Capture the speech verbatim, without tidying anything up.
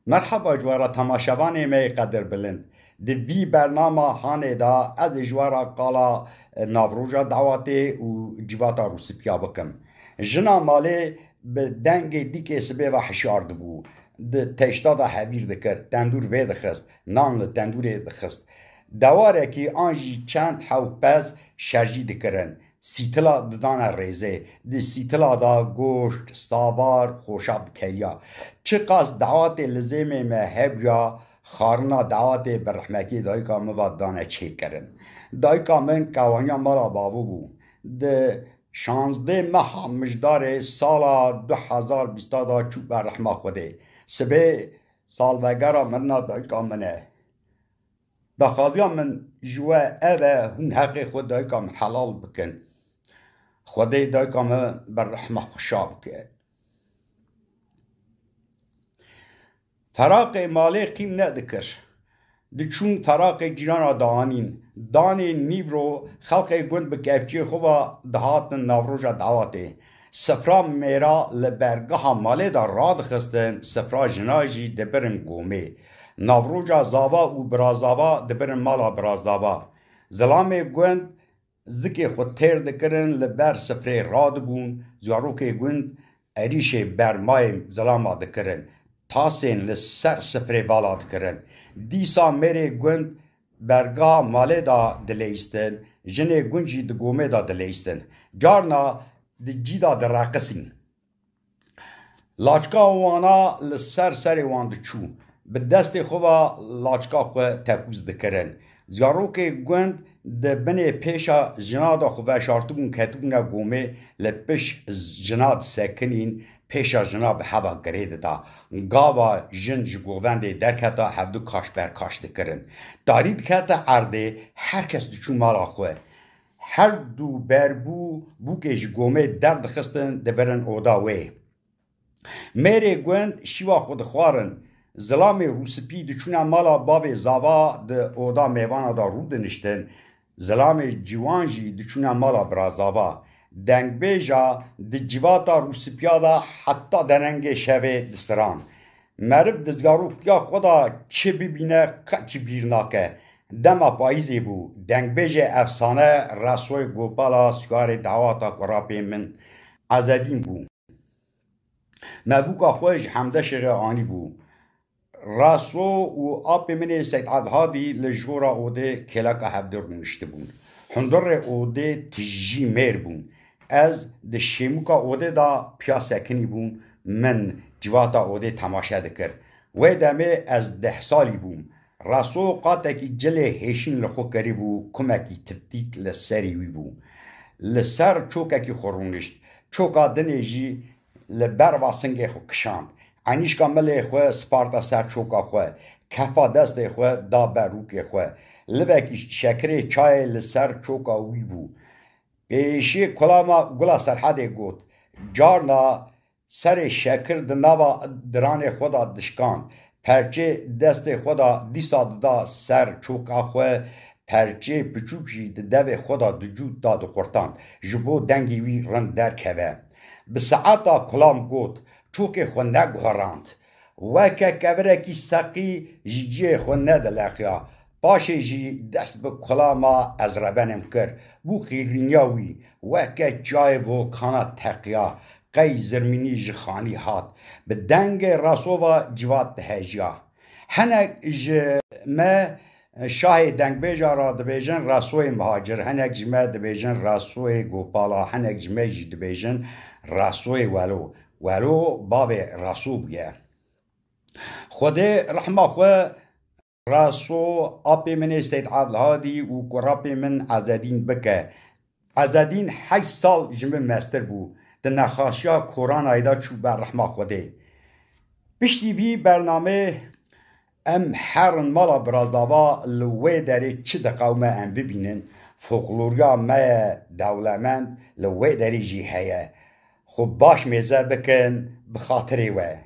Merheba ji we re temaşevanê me yê qedirbilind. Di vî bernama hanê de ez ê ji we re qala, e, Navroja Dawatê û Civata Rûsipiya bikim. Jina malê bi dengê dîkê sibê ve hişyar dibû. Di teşta de hevîr dikir, tendûr vê dixist, nan li tendûrê dixist. Dewarekî an jî çend hewpez şerjî dikirin. Sîtila didane rêzê. Di sîtila de goşt, savar, xoşa dikeliya. Çiqas dawatê li zêmê me hebûya, xarina dawatê bi rehmetiyê dayika min ve dane çêkirin. Dayika min kewaniya mala bavû bû. Di şazdeh meha Mijdarê sala du hezar bîst de çû ber rehma Xwedê. Sibê salvegera mirina dayika min e. Daxwaziya min ji we ev e, hûn heqê xwe dayika min helal bikin. Xwedê dayika min ber rehma xwe şa bike. Feraqê malê qîm nedikir. Diçûn feraqê cîrana dianîn. Danê nîvro xelqê gund bi kevçiyê xwe ve dihatin navroja dawatê. Sifra mêra li bergeha malê de radixistin, sifra jina jî dibirin gomê. Navroja zava û birazava dibirin mala birazava. Zilamê gund zikê xwe têr dikirin, li ber sifrê radibûn, zarokê gund erîşê bermayê zilama dikirin, tasên li ser sifrê vala dikirin. Dîsa mêrê gund bergeha malê de dileyistin, jinê gund jî di gomê de dileyistin. Carna di cî de direqisîn. Laçka wana li ser serê wan diçû. Bi destê xwe ve laçka xwe tekûz dikirin. Zarokê gund di binê pêşa jina de xwe veşartibûn, ketibûne gomê, li pişt jina disekinîn, pêşa jina bi heva girê dida. Gava jin ji govendê derketa, hevdu kaş ber kaş dikirin. Tarî dikete erdê, her kes diçû mala xwe. Her du berbû bûkê ji gomê derdixistin, dibirin oda wê. Mêrê gund şîva xwe dixwarin. Zilamê rûspî diçûne mala bavê zava, di oda mêvana de rû diniştin. Zilamê ciwan jî diçûne mala birazava. Dengbêja di civata rûspiya de heta derengê şevê distiran. Meriv di zaroktiya xwe de çi bibîne, qet jî bîr nake. Dema payîzê bû. Dengbêjê efsane Resoyê Gopala siyarê dawata kurapê min Ezedîn bû. Me bûka xwe ji Hemdeşêxê anîbû. Raso û apê min ê Seyd Evhadî li jora odê kêleka hevdûr rûniştibûn. Hundirê odê tijî mêr bûn. Ez di şêmûka odê de piya sekinî bûm, min civata odê temaşe dikir. Wê demê ez deh salî bûm. Raso qatekî cilê hêşîn li xwe kirîbû, kumekî tiftîk li serî wî bû. Li ser çokekî xwe rûnişt. Çoka dinê jî li berva singê xwe kişand. Enîşka milê xwe sparta ser çoka xwe, kefa destê xwe da ber rûkê xwe. Livekî şekirê çayê li ser çoka wî bû. Pêşî kulama Gula Serhedê got, carna serê şekir di nava diranê xwe de dişkand. Perçê destê xwe de dîsa dida ser çoka xwe, perçê piçûk jî di devê xwe de dicût da diqurtand, ji bo dengê wî rind derkeve. Bi saeta kulam got, çokê xwe neguherand. Weke kevirekî seqî ji cihê xwe nedileqiya. Paşê jî dest bi kulama ezrebenim kir. Bû qîrîniya wî, weke çiyayê volkana teqiya. Qey zirmînî ji xanî hat. Bi dengê Rasova civat dihejiya. Hinek ji me şahê dengbêja re dibêjin Rasoyê Mihacir, hinek ji me dibêjin Rasoyê Gopala, hinek ji me jî dibêjin Rasoyê Welo. Welo bavê Raso bûye. Xwedê rehma xwe Raso, apê min ê Seyd Evlhadî û kurapê min Ezedîn bike. Ezedîn heşt sal ji min mestir bû. Di nexaşiya koranayê de çû ber rehma Xwedê. Piştî vî bernamê em herin mala Birazava, li wê derê çi diqewime em bibînin. Folkloriya me ye dewlemend, li wê derê jî heye. Xwe baş mêze bikin, bi xatirê we.